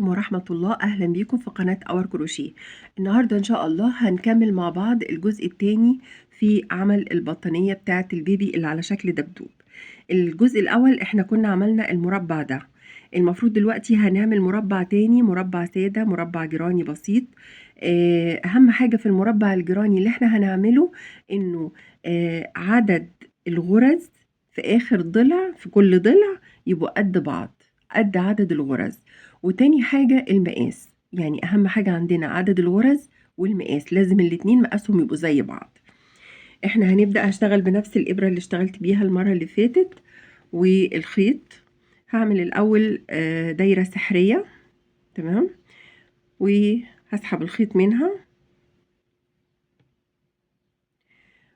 ورحمة الله. أهلا بيكم في قناة اور كروشيه. النهاردة إن شاء الله هنكمل مع بعض الجزء الثاني في عمل البطانية بتاعة البيبي اللي على شكل دبدوب. الجزء الأول احنا كنا عملنا المربع ده، المفروض دلوقتي هنعمل مربع تاني، مربع سادة، مربع جيراني بسيط. أهم حاجة في المربع الجيراني اللي احنا هنعمله إنه عدد الغرز في آخر ضلع في كل ضلع يبقوا قد بعض، قد عدد الغرز. وتاني حاجة المقاس، يعني أهم حاجة عندنا عدد الغرز والمقاس، لازم الاتنين مقاسهم يبقوا زي بعض. احنا هنبدأ، هشتغل بنفس الإبرة اللي اشتغلت بيها المرة اللي فاتت والخيط. هعمل الأول دايرة سحرية، تمام، وهسحب الخيط منها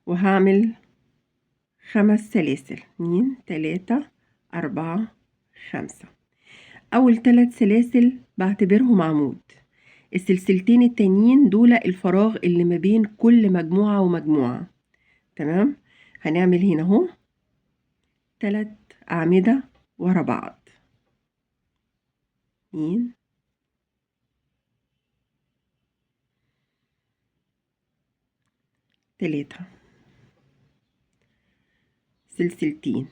وهعمل 5 سلاسل، 2 3 4 5. أول 3 سلاسل بعتبرهم عمود، السلسلتين التانيين دول الفراغ اللي ما بين كل مجموعة ومجموعة، تمام. هنعمل هنا اهو 3 أعمدة ورا بعض، 2 3، سلسلتين.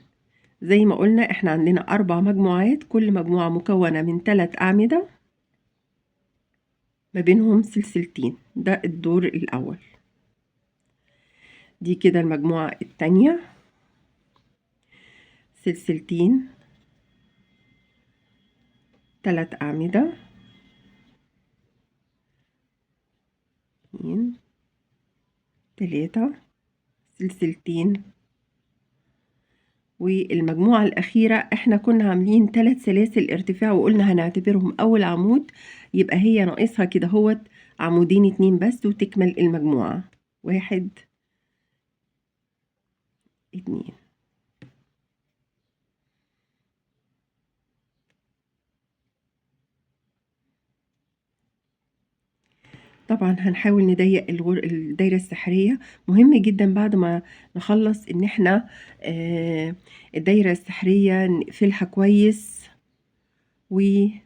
زي ما قلنا احنا عندنا 4 مجموعات، كل مجموعة مكونة من 3 أعمدة ما بينهم سلسلتين. ده الدور الأول. دي كده المجموعة التانية، سلسلتين، 3 أعمدة، 2 3، سلسلتين. والمجموعة الأخيرة احنا كنا عاملين 3 سلاسل ارتفاع وقلنا هنعتبرهم أول عمود، يبقى هي ناقصها كده هوت عمودين 2 بس وتكمل المجموعة، 1 2. طبعا هنحاول نضيق الدايرة السحرية. مهم جدا بعد ما نخلص ان احنا الدايرة السحرية نقفلها كويس ونأمن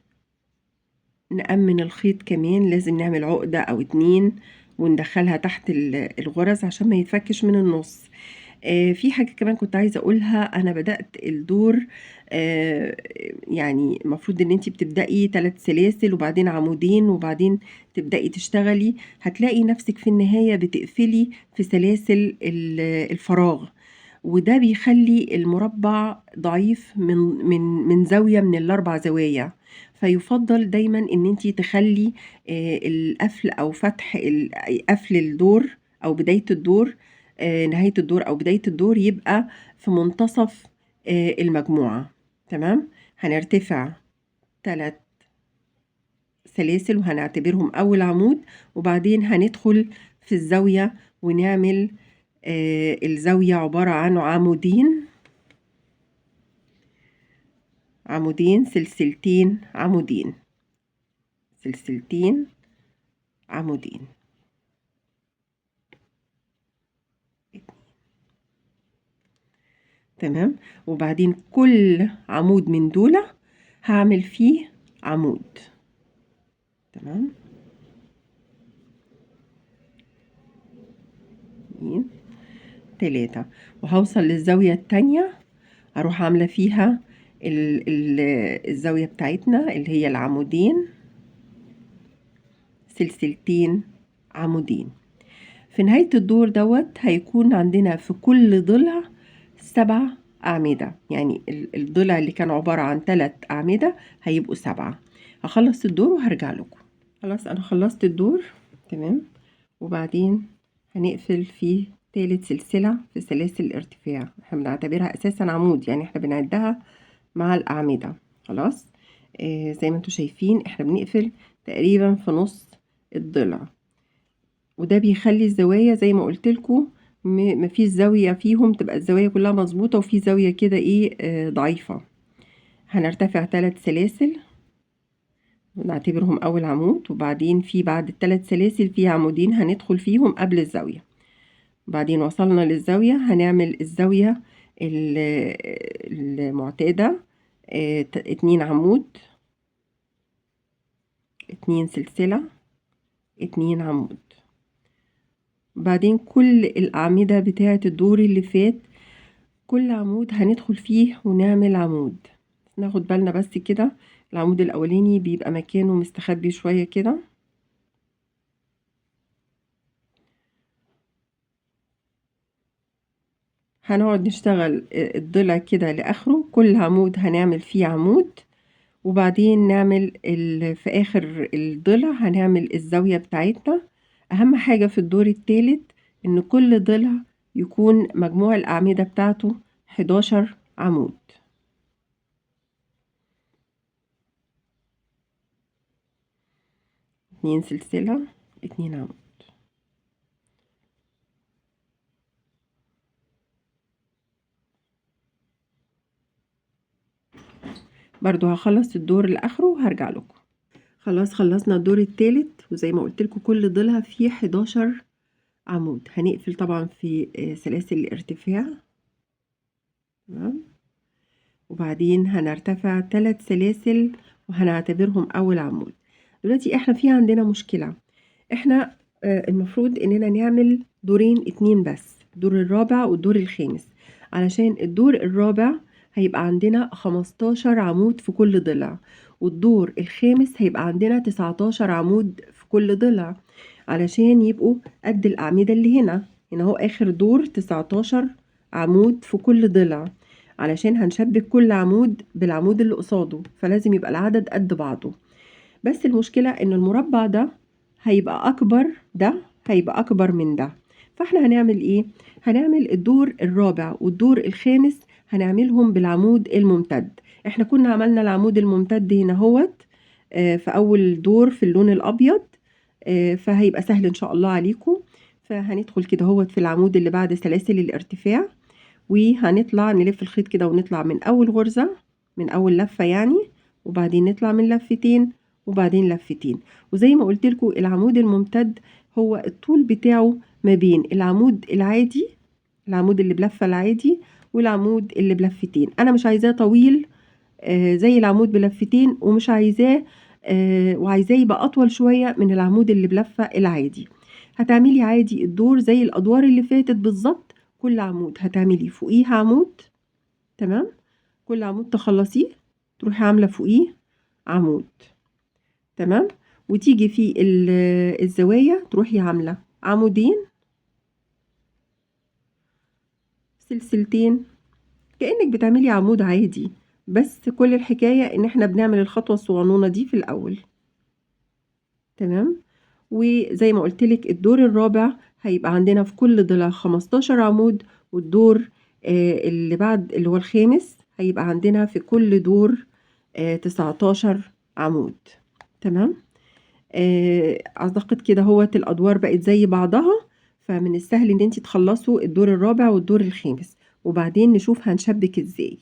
الخيط كمان، لازم نعمل عقدة او 2 وندخلها تحت الغرز عشان ما يتفكش من النص. في حاجة كمان كنت عايزة أقولها، أنا بدأت الدور، يعني المفروض إن أنتي بتبدأي 3 سلاسل وبعدين عمودين وبعدين تبدأي تشتغلي، هتلاقي نفسك في النهاية بتقفلي في سلاسل الفراغ، وده بيخلي المربع ضعيف من زاوية من الأربع زوايا. فيفضل دايماً إن أنتي تخلي، القفل أو فتح قفل الدور أو بداية الدور، نهاية الدور أو بداية الدور يبقى في منتصف، المجموعة، تمام. هنرتفع 3 سلاسل وهنعتبرهم أول عمود، وبعدين هندخل في الزاوية ونعمل، الزاوية عبارة عن عمودين، عمودين، سلسلتين، عمودين، سلسلتين، عمودين، تمام. وبعدين كل عمود من دول هعمل فيه عمود، تمام، 2 3. وهوصل للزاوية التانية هروح عاملة فيها الزاوية بتاعتنا اللي هي العمودين، سلسلتين، عمودين. في نهاية الدور دوت هيكون عندنا في كل ضلع 7 أعمدة، يعني الضلع اللي كان عبارة عن 3 أعمدة هيبقوا 7. هخلص الدور وهرجع لكم. خلاص أنا خلصت الدور، تمام. وبعدين هنقفل في تالت سلسلة في سلاسل الارتفاع، احنا بنعتبرها أساسا عمود، يعني احنا بنعدها مع الأعمدة. خلاص، زي ما انتم شايفين احنا بنقفل تقريبا في نص الضلع، وده بيخلي الزوايا زي ما قلت لكم مفيش زاوية فيهم تبقى الزوايا كلها مظبوطة، وفي زاوية كده ضعيفة. هنرتفع 3 سلاسل ونعتبرهم أول عمود، وبعدين في بعد التلات سلاسل في عمودين هندخل فيهم قبل الزاوية. بعدين وصلنا للزاوية هنعمل الزاوية المعتادة، 2 عمود، 2 سلسلة، 2 عمود. بعدين كل الأعمدة بتاعة الدور اللي فات كل عمود هندخل فيه ونعمل عمود. ناخد بالنا بس كده العمود الأولاني بيبقى مكانه مستخبي شوية كده. هنقعد نشتغل الضلع كده لآخره، كل عمود هنعمل فيه عمود، وبعدين نعمل في آخر الضلع هنعمل الزاوية بتاعتنا. أهم حاجة في الدور الثالث إن كل ضلع يكون مجموع الأعمدة بتاعته 11 عمود. 2 سلسلة، 2 عمود. برضو هخلص الدور لآخره وهرجع لكم. خلاص خلصنا الدور الثالث، وزي ما قلت لكم كل ضلع فيه 11 عمود. هنقفل طبعا في سلاسل الارتفاع، تمام، وبعدين هنرتفع 3 سلاسل وهنعتبرهم اول عمود. دلوقتي احنا في عندنا مشكلة، احنا المفروض اننا نعمل دورين 2 بس، الدور الرابع والدور الخامس، علشان الدور الرابع هيبقى عندنا 15 عمود في كل ضلع، والدور الخامس هيبقى عندنا 19 عمود في كل ضلع، علشان يبقوا قد الأعمدة اللي هنا. هنا هو آخر دور 19 عمود في كل ضلع، علشان هنشبك كل عمود بالعمود اللي قصاده، فلازم يبقى العدد قد بعضه. بس المشكلة إن المربع ده هيبقى أكبر، ده هيبقى أكبر من ده، فإحنا هنعمل إيه؟ هنعمل الدور الرابع والدور الخامس هنعملهم بالعمود الممتد. إحنا كنا عملنا العمود الممتد هنا هوت، في أول دور في اللون الأبيض، فهيبقى سهل إن شاء الله عليكم. فهندخل كده هوت في العمود اللي بعد سلاسل الارتفاع، وهنطلع نلف الخيط كده ونطلع من أول غرزة، من أول لفة يعني، وبعدين نطلع من لفتين، وبعدين لفتين. وزي ما قلت لكم العمود الممتد هو الطول بتاعه ما بين العمود العادي، العمود اللي بلفة العادي، والعمود اللي بلفتين. أنا مش عايزاه طويل زي العمود بلفتين، ومش عايزاه وعايزاه يبقى أطول شوية من العمود اللي بلفة العادي. هتعملي عادي الدور زي الأدوار اللي فاتت بالظبط، كل عمود هتعملي فوقيه عمود، تمام، كل عمود تخلصيه تروحي عاملة فوقيه عمود، تمام، وتيجي في الزوايا تروحي عاملة عمودين، سلسلتين، كأنك بتعملي عمود عادي، بس كل الحكاية ان احنا بنعمل الخطوة الصغنونة دي في الاول، تمام. وزي ما قلتلك الدور الرابع هيبقى عندنا في كل ضلع 15 عمود، والدور اللي بعد اللي هو الخامس هيبقى عندنا في كل دور 19 عمود، تمام. اعتقد كده هوت الادوار بقت زي بعضها، فمن السهل ان انتي تخلصوا الدور الرابع والدور الخامس، وبعدين نشوف هنشبك ازاي.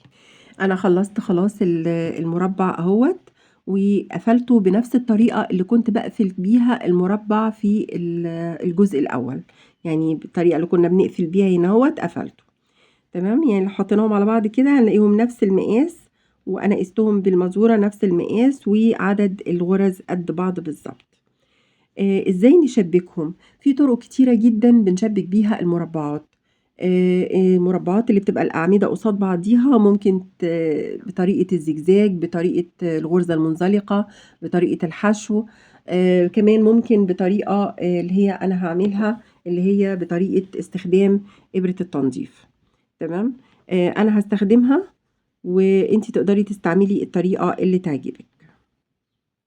انا خلصت خلاص المربع اهوت، وقفلته بنفس الطريقة اللي كنت بقفل بيها المربع في الجزء الأول، يعني بالطريقة اللي كنا بنقفل بيها هنا اهوت قفلته، تمام. يعني لو حطيناهم على بعض كده هنلاقيهم نفس المقاس، وأنا قستهم بالمزورة نفس المقاس، وعدد الغرز قد بعض بالظبط. ازاي نشبكهم؟ في طرق كتيرة جدا بنشبك بيها المربعات. المربعات اللي بتبقى الأعمدة قصاد بعضيها ممكن بطريقة الزجزاج، بطريقة الغرزة المنزلقة، بطريقة الحشو، كمان ممكن بطريقة اللي هي أنا هعملها اللي هي بطريقة استخدام إبرة التنظيف، تمام. أنا هستخدمها وإنتي تقدري تستعملي الطريقة اللي تعجبك.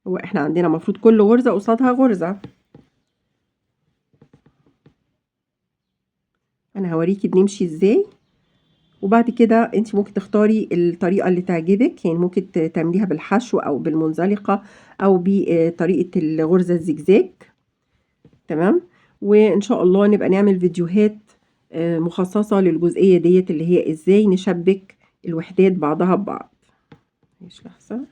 هو إحنا عندنا المفروض كل غرزة قصادها غرزة. أنا هوريكي بنمشي إزاي، وبعد كده انت ممكن تختاري الطريقة اللي تعجبك، يعني ممكن تعمليها بالحشو أو بالمنزلقة أو بطريقة الغرزة الزجزاج، تمام. وإن شاء الله نبقى نعمل فيديوهات مخصصة للجزئية ديت اللي هي إزاي نشبك الوحدات بعضها ببعض. ماشي، لحظة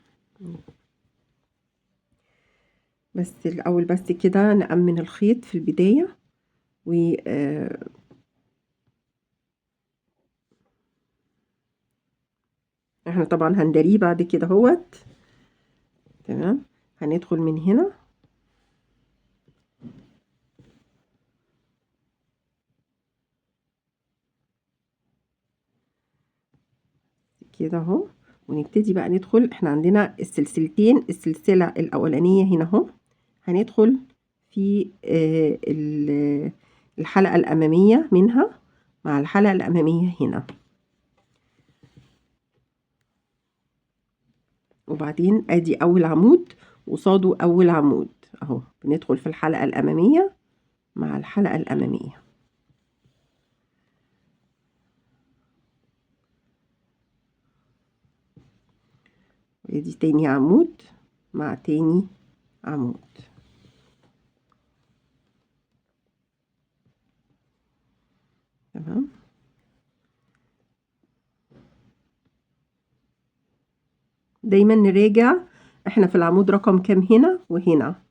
بس الأول بس كده نأمن الخيط في البداية، و احنا طبعا هنداريه بعد كده اهوت، تمام. هندخل من هنا كده اهو. ونبتدي بقى ندخل، احنا عندنا السلسلتين، السلسلة الأولانية هنا اهو هندخل في الحلقة الأمامية منها مع الحلقة الأمامية هنا، وبعدين ادي أول عمود وصاده أول عمود اهو، بندخل في الحلقة الأمامية مع الحلقة الأمامية. وادي تاني عمود مع تاني عمود. تمام. دايما نراجع احنا في العمود رقم كام هنا وهنا،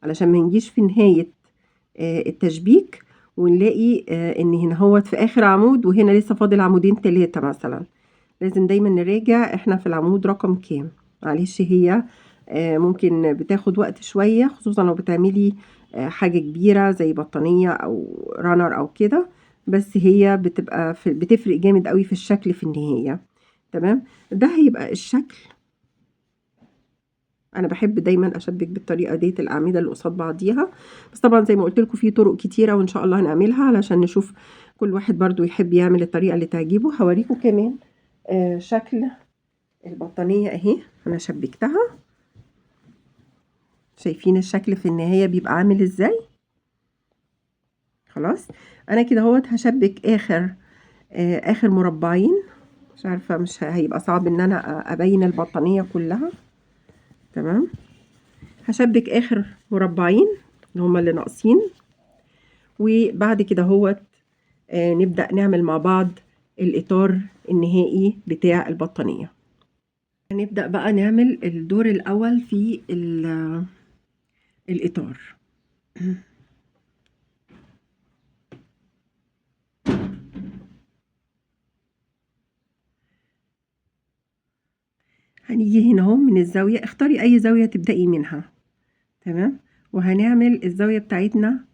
علشان ما نجيش في نهاية التشبيك ونلاقي ان هنا هو في اخر عمود وهنا لسه فاضل عمودين 3 مثلا. لازم دايما نراجع احنا في العمود رقم كام. معلش هي ممكن بتاخد وقت شوية، خصوصا لو بتعملي حاجة كبيرة زي بطانية او رانر او كده، بس هي بتبقى بتفرق جامد قوي في الشكل في النهاية. تمام، ده هيبقى الشكل. انا بحب دايما اشبك بالطريقه ديت الاعمده اللي قصاد بعضيها، بس طبعا زي ما قلت لكم في طرق كتيره وان شاء الله هنعملها علشان نشوف كل واحد برضو يحب يعمل الطريقه اللي تعجبه. هوريكم كمان شكل البطانيه اهي، انا شبكتها، شايفين الشكل في النهايه بيبقى عامل ازاي. خلاص انا كده اهوت هشبك اخر مربعين. مش عارفه، مش هيبقى صعب ان انا ابين البطانيه كلها. تمام، هشبك اخر مربعين اللي هما اللي ناقصين، وبعد كده اهوت نبدأ نعمل مع بعض الإطار النهائي بتاع البطانية. هنبدأ بقى نعمل الدور الأول في الإطار. هنيجي هنا اهو من الزاوية، اختاري أي زاوية تبدأي منها. تمام، وهنعمل الزاوية بتاعتنا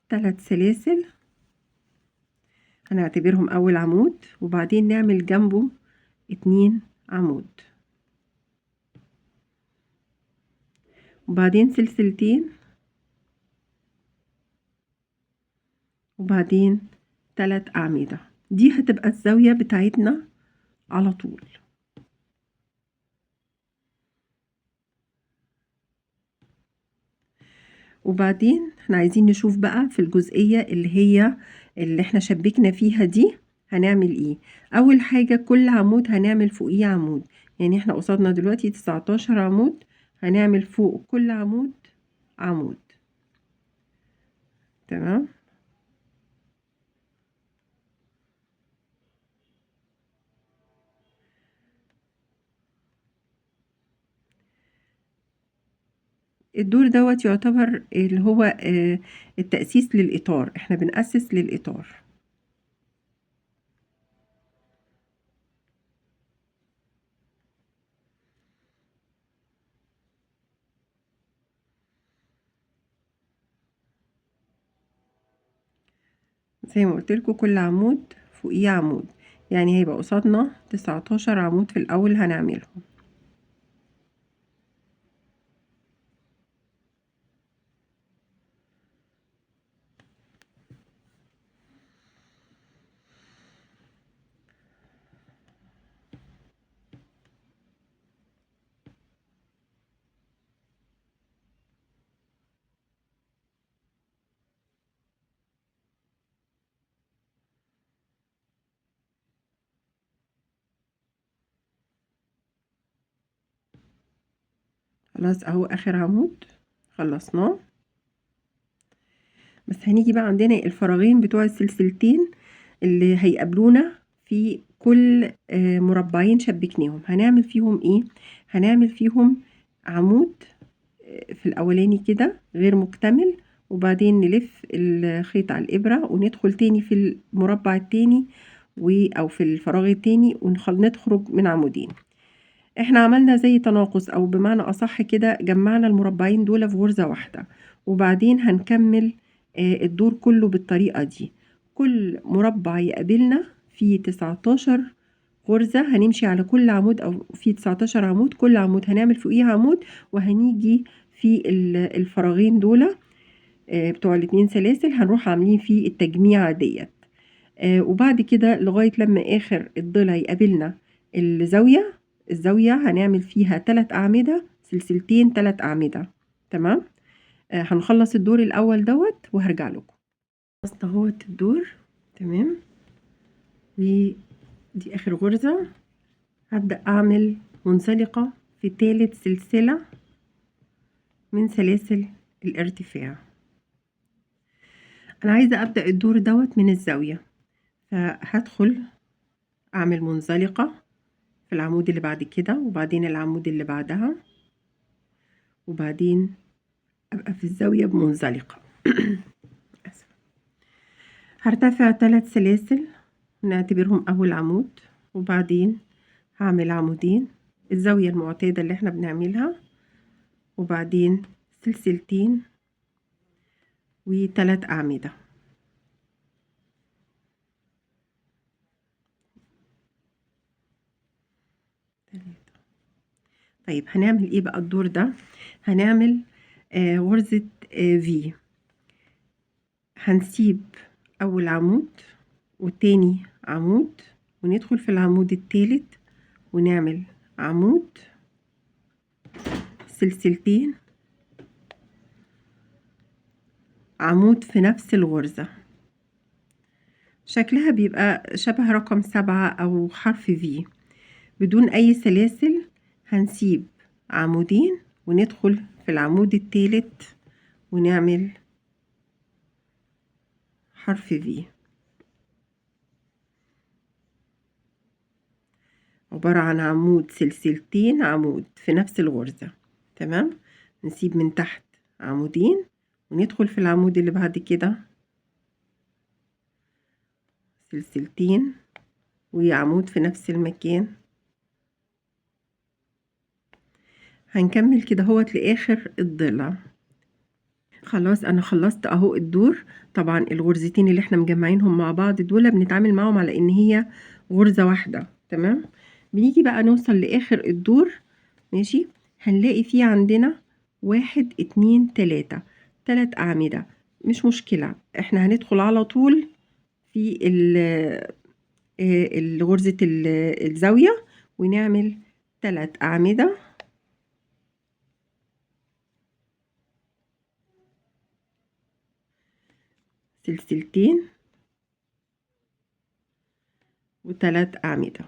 3 سلاسل هنعتبرهم أول عمود، وبعدين نعمل جنبه 2 عمود، وبعدين سلسلتين، وبعدين 3 أعمدة. دي هتبقى الزاوية بتاعتنا على طول. وبعدين احنا عايزين نشوف بقى في الجزئية اللي هي اللي احنا شبكنا فيها دي هنعمل ايه. اول حاجة كل عمود هنعمل فوقيه عمود، يعني احنا قصادنا دلوقتي 19 عمود، هنعمل فوق كل عمود عمود. تمام، الدور دوت يعتبر اللي هو التأسيس للإطار، احنا بنأسس للإطار. زي ما قلت لكم كل عمود فوقيه عمود، يعني هيبقى قصادنا 19 عمود في الأول هنعملهم. خلاص اهو اخر عمود خلصناه. بس هنيجي بقى عندنا الفراغين بتوع السلسلتين اللي هيقابلونا في كل مربعين شبكناهم. هنعمل فيهم ايه؟ هنعمل فيهم عمود في الاولاني كده غير مكتمل، وبعدين نلف الخيط على الابره وندخل تاني في المربع التاني او في الفراغ التاني وندخل من عمودين. احنا عملنا زي تناقص، او بمعنى اصح كده جمعنا المربعين دول في غرزة واحدة، وبعدين هنكمل الدور كله بالطريقة دي. كل مربع يقابلنا فيه 19 غرزة، هنمشي على كل عمود أو في 19 عمود، كل عمود هنعمل فوقيه عمود، وهنيجي في الفراغين دول بتوع الاتنين سلاسل هنروح عاملين فيه التجميعة ديت. وبعد كده لغاية لما آخر الضلع يقابلنا الزاوية، الزاوية هنعمل فيها 3 أعمدة، سلسلتين 3 أعمدة. تمام. هنخلص الدور الأول دوت وهرجع لكم. خلصت اهوت الدور. تمام، ودي آخر غرزة. هبدأ أعمل منزلقة في تالت سلسلة من سلاسل الارتفاع. أنا عايزة أبدأ الدور دوت من الزاوية، فهدخل أعمل منزلقة في العمود اللي بعد كده، وبعدين العمود اللي بعدها، وبعدين أبقى في الزاوية بمنزلقة. آسفة. هرتفع 3 سلاسل نعتبرهم أول عمود، وبعدين هعمل عمودين الزاوية المعتادة اللي احنا بنعملها، وبعدين سلسلتين وتلات أعمدة. تلاتة. طيب هنعمل ايه بقى الدور ده؟ هنعمل غرزة في. هنسيب أول عمود والتاني عمود، وندخل في العمود التالت ونعمل عمود، سلسلتين، عمود في نفس الغرزة. شكلها بيبقى شبه رقم 7 أو حرف في. بدون أي سلاسل هنسيب عمودين وندخل في العمود التالت ونعمل حرف في، عبارة عن عمود سلسلتين عمود في نفس الغرزة. تمام. نسيب من تحت عمودين وندخل في العمود اللي بعد كده سلسلتين وعمود في نفس المكان. هنكمل كده اهوت لآخر الضلع. خلاص انا خلصت اهو الدور. طبعا الغرزتين اللي احنا مجمعينهم مع بعض دول بنتعامل معاهم على ان هي غرزة واحدة. تمام. بنيجي بقى نوصل لآخر الدور. ماشي. هنلاقي فيه عندنا 1 2 3، 3 أعمدة. مش مشكلة، احنا هندخل على طول في غرزة الزاوية ونعمل 3 أعمدة. سلسلتين وتلات أعمدة.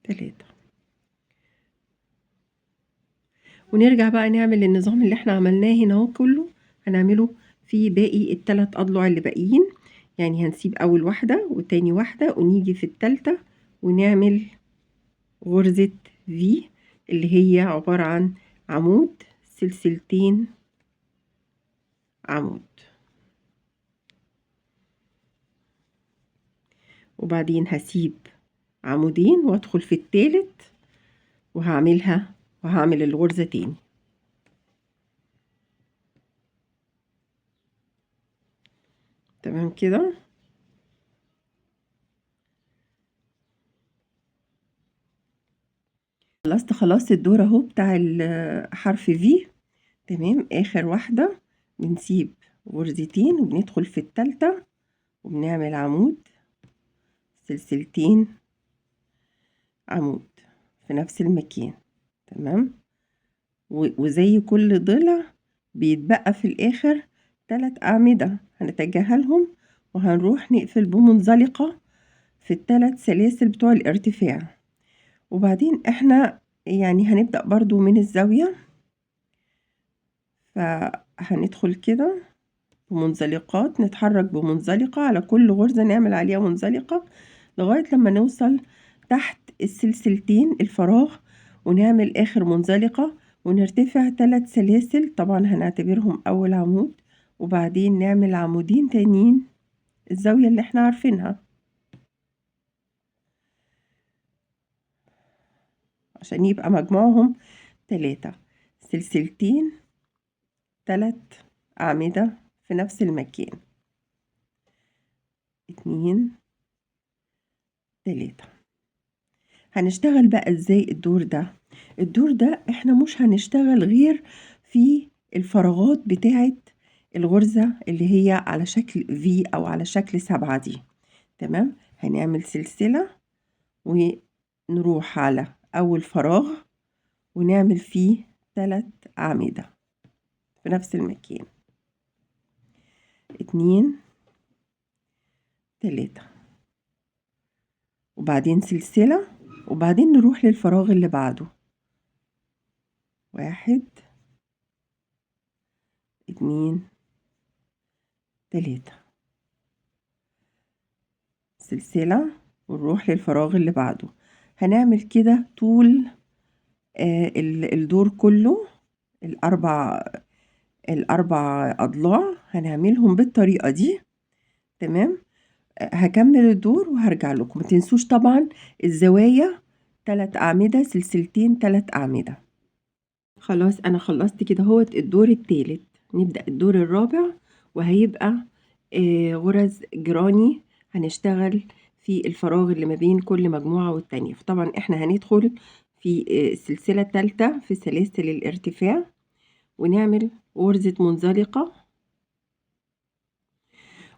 3. ونرجع بقى نعمل النظام اللي احنا عملناه هنا اهو كله، هنعمله في باقي التلات أضلع اللي باقيين. يعني هنسيب أول واحدة وتاني واحدة ونيجي في التالتة ونعمل غرزة في اللي هي عبارة عن عمود سلسلتين عمود، وبعدين هسيب عمودين وادخل في التالت وهعمل الغرزة تاني. تمام كده. خلصت خلاص الدور اهو بتاع حرف في. تمام. اخر واحدة بنسيب غرزتين وبندخل في التالتة وبنعمل عمود سلسلتين عمود في نفس المكان. تمام. وزي كل ضلع بيتبقى في الاخر 3 أعمدة هنتجاهلهم وهنروح نقفل بمنزلقة في التلات سلاسل بتوع الارتفاع. وبعدين احنا هنبدأ برضو من الزاوية، فهندخل كده بمنزلقات، نتحرك بمنزلقة على كل غرزة نعمل عليها منزلقة لغاية لما نوصل تحت السلسلتين الفراغ ونعمل آخر منزلقة ونرتفع 3 سلاسل، طبعا هنعتبرهم أول عمود، وبعدين نعمل عمودين تانيين الزاوية اللي احنا عارفينها عشان يبقى مجموعهم 3 سلسلتين 3 أعمدة في نفس المكان. 2 3. هنشتغل بقى ازاي الدور ده؟ الدور ده احنا مش هنشتغل غير في الفراغات بتاعة الغرزة اللي هي على شكل V او على شكل 7 دي. تمام. هنعمل سلسلة ونروح على اول فراغ ونعمل فيه 3 أعمدة في نفس المكان. 2 3، وبعدين سلسلة، وبعدين نروح للفراغ اللي بعده. 1 2 3، سلسلة، ونروح للفراغ اللي بعده. هنعمل كده طول الدور كله، الأربع أضلاع هنعملهم بالطريقة دي. تمام. هكمل الدور وهرجع لكم. ما تنسوش طبعا الزوايا 3 أعمدة، سلسلتين، 3 أعمدة. خلاص أنا خلصت كده اهوت الدور التالت. نبدأ الدور الرابع، وهيبقى غرز جراني. هنشتغل في الفراغ اللي ما بين كل مجموعة والتانية. فطبعا احنا هندخل في السلسلة التالتة في سلاسل الارتفاع، ونعمل غرزة منزلقة،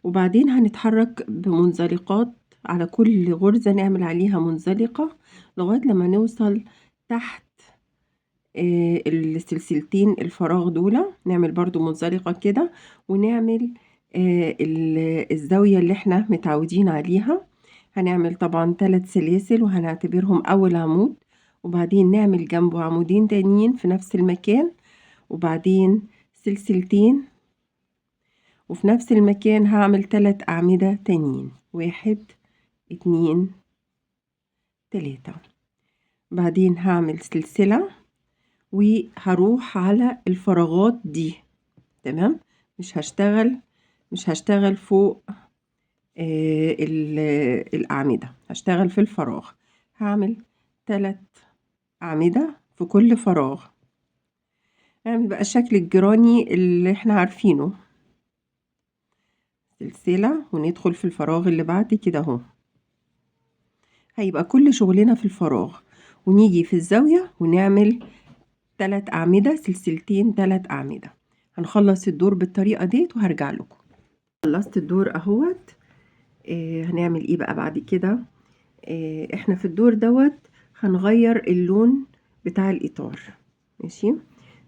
وبعدين هنتحرك بمنزلقات على كل غرزة نعمل عليها منزلقة لغاية لما نوصل تحت السلسلتين الفراغ دول. نعمل برضو منزلقة كده، ونعمل الزاوية اللي احنا متعودين عليها. هنعمل طبعا 3 سلاسل وهنعتبرهم أول عمود، وبعدين نعمل جنبه عمودين تانيين في نفس المكان، وبعدين سلسلتين، وفي نفس المكان هعمل 3 أعمدة تانيين. 1 2 3. بعدين هعمل سلسلة وهروح على الفراغات دي. تمام. مش هشتغل فوق الأعمدة، هشتغل في الفراغ. هعمل 3 أعمدة في كل فراغ. هعمل بقى الشكل الجراني اللي احنا عارفينه، سلسلة، وندخل في الفراغ اللي بعد كده اهو. هيبقى كل شغلنا في الفراغ، ونيجي في الزاوية ونعمل 3 أعمدة، سلسلتين، 3 أعمدة. هنخلص الدور بالطريقة ديت وهرجع لكم. خلصت الدور اهوت. هنعمل ايه بقى بعد كده؟ احنا في الدور دوت هنغير اللون بتاع الإطار. ماشي.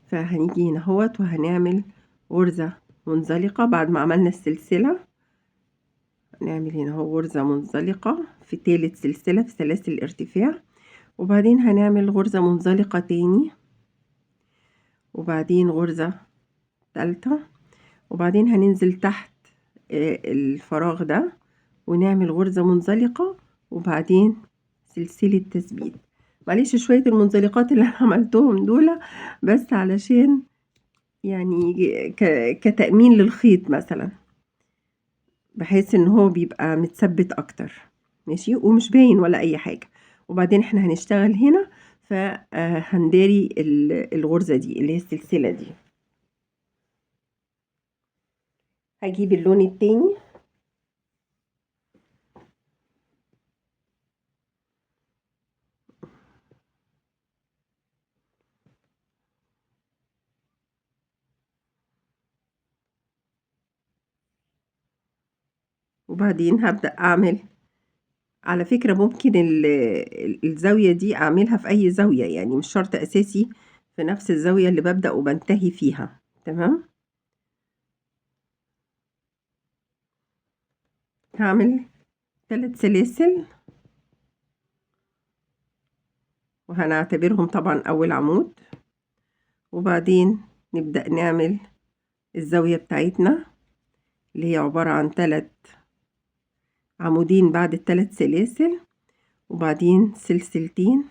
فهنيجي هنا اهوت وهنعمل غرزة منزلقة بعد ما عملنا السلسلة. نعمل هنا اهو غرزة منزلقة في تالت سلسلة في سلاسل الارتفاع، وبعدين هنعمل غرزة منزلقة تاني، وبعدين غرزة تالتة، وبعدين هننزل تحت الفراغ ده ونعمل غرزة منزلقة، وبعدين سلسلة تثبيت. معلش شوية المنزلقات اللي انا عملتهم دول بس علشان كتأمين للخيط مثلا، بحيث ان هو بيبقى متثبت اكتر. ماشي، ومش باين ولا اي حاجة. وبعدين احنا هنشتغل هنا، فهنداري الغرزة دي اللي هي السلسلة دي. هجيب اللون التاني، وبعدين هبدأ أعمل. على فكرة ممكن الزاوية دي أعملها في أي زاوية، مش شرط أساسي في نفس الزاوية اللي ببدأ وبنتهي فيها. تمام. هعمل 3 سلاسل وهنعتبرهم طبعا أول عمود، وبعدين نبدأ نعمل الزاوية بتاعتنا اللي هي عبارة عن 3 عمودين بعد التلات سلاسل، وبعدين سلسلتين،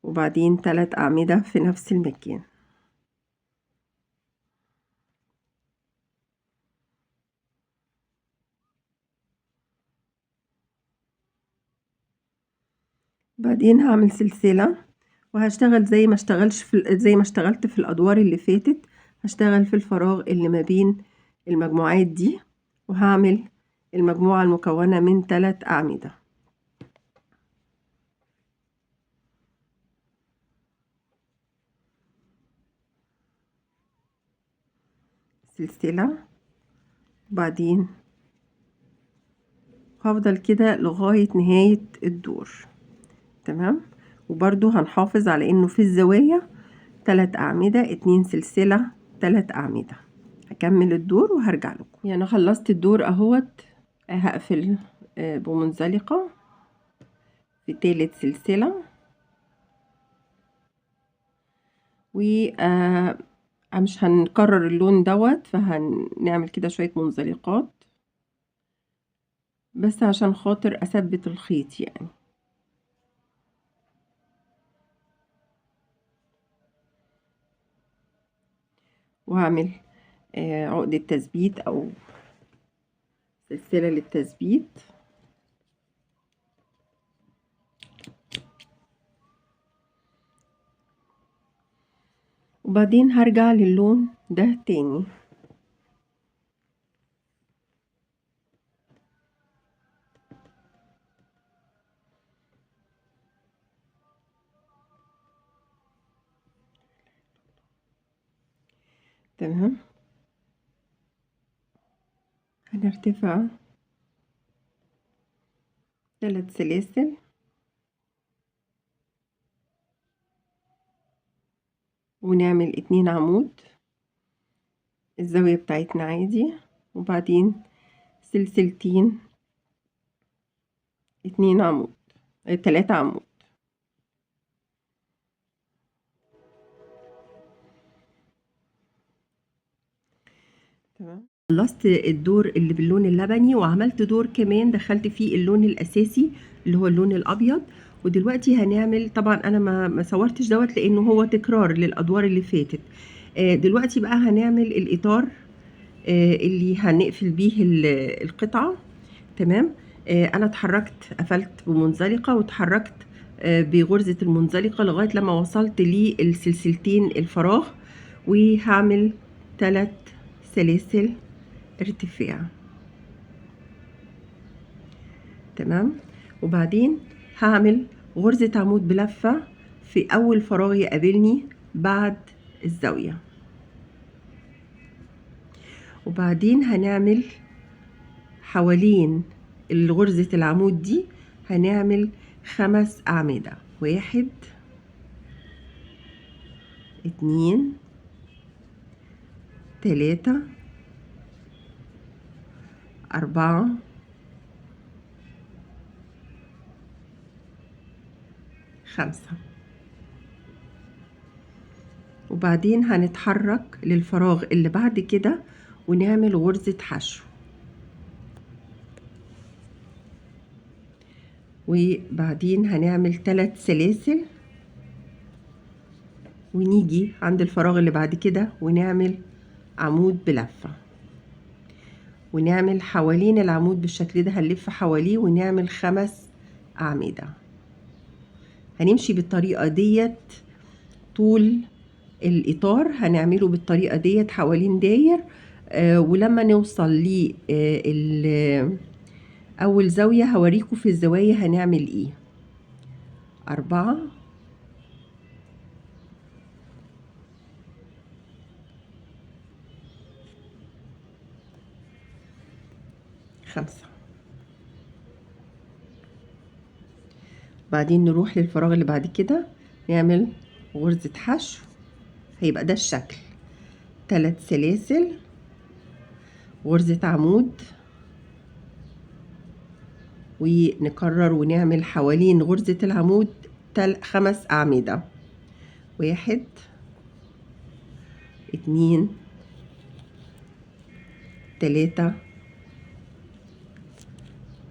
وبعدين 3 أعمدة في نفس المكان. بعدين هعمل سلسلة وهشتغل زي ما اشتغلش في زي ما اشتغلت في الأدوار اللي فاتت، هشتغل في الفراغ اللي ما بين المجموعات دي، وهعمل المجموعة المكونة من 3 أعمدة. سلسلة، وبعدين هفضل كده لغاية نهاية الدور. تمام. وبرضو هنحافظ على انه في الزوايا 3 أعمدة، 2 سلسلة، 3 أعمدة. هكمل الدور وهرجع لكم. يعني خلصت الدور اهوت، هقفل بمنزلقة في تالت سلسلة، و مش هنكرر اللون دوت، فهنعمل كده شوية منزلقات بس عشان خاطر اثبت الخيط يعني. وهعمل عقدة تثبيت او سلسلة للتثبيت. وبعدين هرجع للون ده تاني. تمام. هنرتفع 3 سلاسل، ونعمل 2 عمود الزاوية بتاعتنا عادي، وبعدين سلسلتين، 2 عمود، 3 عمود. تمام. خلصت الدور اللي باللون اللبني، وعملت دور كمان دخلت فيه اللون الأساسي اللي هو اللون الأبيض. ودلوقتي هنعمل، طبعا أنا ما صورتش دوت لأنه هو تكرار للأدوار اللي فاتت. دلوقتي بقى هنعمل الإطار اللي هنقفل بيه القطعة. تمام. أنا اتحركت، قفلت بمنزلقة، واتحركت بغرزة المنزلقة لغاية لما وصلت للسلسلتين الفراغ، وهعمل 3 سلاسل ارتفاع. تمام. وبعدين هعمل غرزة عمود بلفة في أول فراغ يقابلني بعد الزاوية، وبعدين هنعمل حوالين غرزة العمود دي هنعمل 5 أعمدة، 1 2 3 4 5. وبعدين هنتحرك للفراغ اللي بعد كده ونعمل غرزة حشو، وبعدين هنعمل 3 سلاسل، ونيجي عند الفراغ اللي بعد كده ونعمل عمود بلفة، ونعمل حوالين العمود بالشكل ده، هنلف حواليه ونعمل 5 أعمدة. هنمشي بالطريقة ديت طول الإطار، هنعمله بالطريقة ديت حوالين داير. ولما نوصل ل أول زاوية هوريكم في الزوايا هنعمل إيه. 4 5. بعدين نروح للفراغ اللي بعد كده نعمل غرزة حشو، هيبقى ده الشكل، 3 سلاسل، غرزة عمود، ونكرر ونعمل حوالين غرزة العمود 5 أعمدة، 1 2 3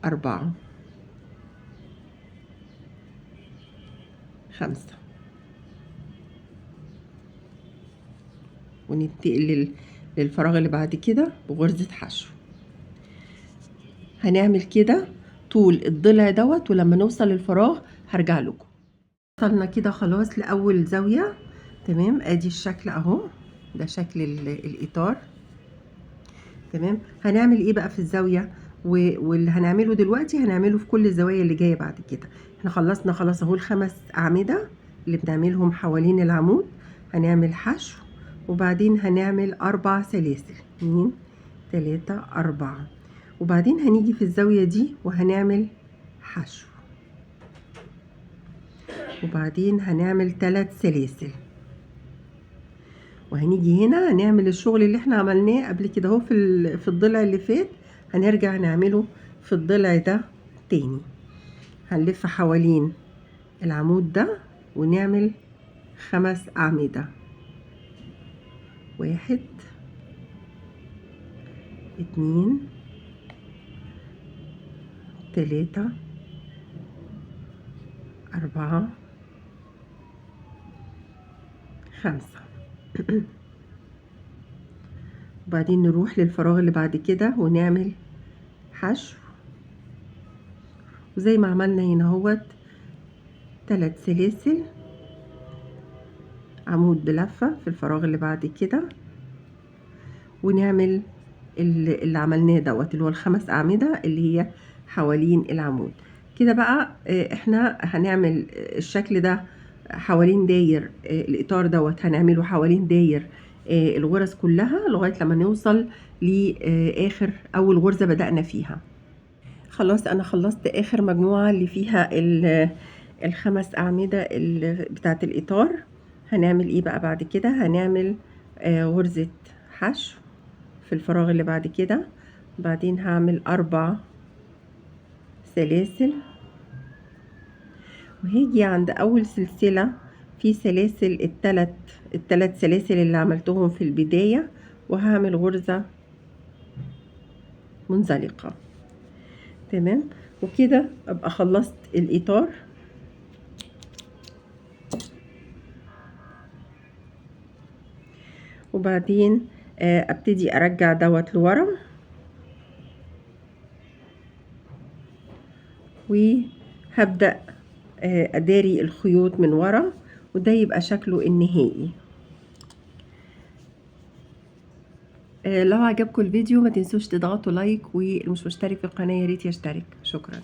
4 5. وننتقل للفراغ اللي بعد كده بغرزة حشو. هنعمل كده طول الضلع دوت، ولما نوصل للفراغ هرجع لكم. وصلنا كده خلاص لأول زاوية. تمام. ادي الشكل اهو، ده شكل الإطار. تمام. هنعمل ايه بقى في الزاوية؟ واللي هنعمله دلوقتي هنعمله في كل الزوايا اللي جاية بعد كده. احنا خلصنا خلاص اهو ال5 أعمدة اللي بنعملهم حوالين العمود. هنعمل حشو، وبعدين هنعمل 4 سلاسل، 2 3 4، وبعدين هنيجي في الزاوية دي وهنعمل حشو، وبعدين هنعمل 3 سلاسل، وهنيجي هنا هنعمل الشغل اللي احنا عملناه قبل كده اهو في الضلع اللي فات، هنرجع نعمله في الضلع ده تاني. هنلف حوالين العمود ده ونعمل 5 أعمدة، 1 2 3 4 5. وبعدين نروح للفراغ اللي بعد كده ونعمل حشو، وزي ما عملنا هنا اهوت 3 سلاسل، عمود بلفة في الفراغ اللي بعد كده، ونعمل اللي عملناه دوت اللي هو ال5 أعمدة اللي هي حوالين العمود. كده بقى احنا هنعمل الشكل ده حوالين داير، الإطار دوت هنعمله حوالين داير، الغرز كلها لغاية لما نوصل لآخر أول غرزة بدأنا فيها. خلاص أنا خلصت آخر مجموعة اللي فيها ال5 أعمدة بتاعة الإطار. هنعمل إيه بقى بعد كده؟ هنعمل غرزة حشو في الفراغ اللي بعد كده، بعدين هعمل 4 سلاسل، وهيجي عند أول سلسلة في سلاسل التلات سلاسل اللي عملتهم في البداية، وهعمل غرزة منزلقة. تمام، وكده أبقى خلصت الإطار. وبعدين ابتدي ارجع دوت لورا، وهبدأ اداري الخيوط من ورا، وده يبقى شكله النهائي. لو عجبكم الفيديو ما تنسوش تضغطوا لايك، واللي مش مشترك في القناة يا ريت يشترك. شكرا.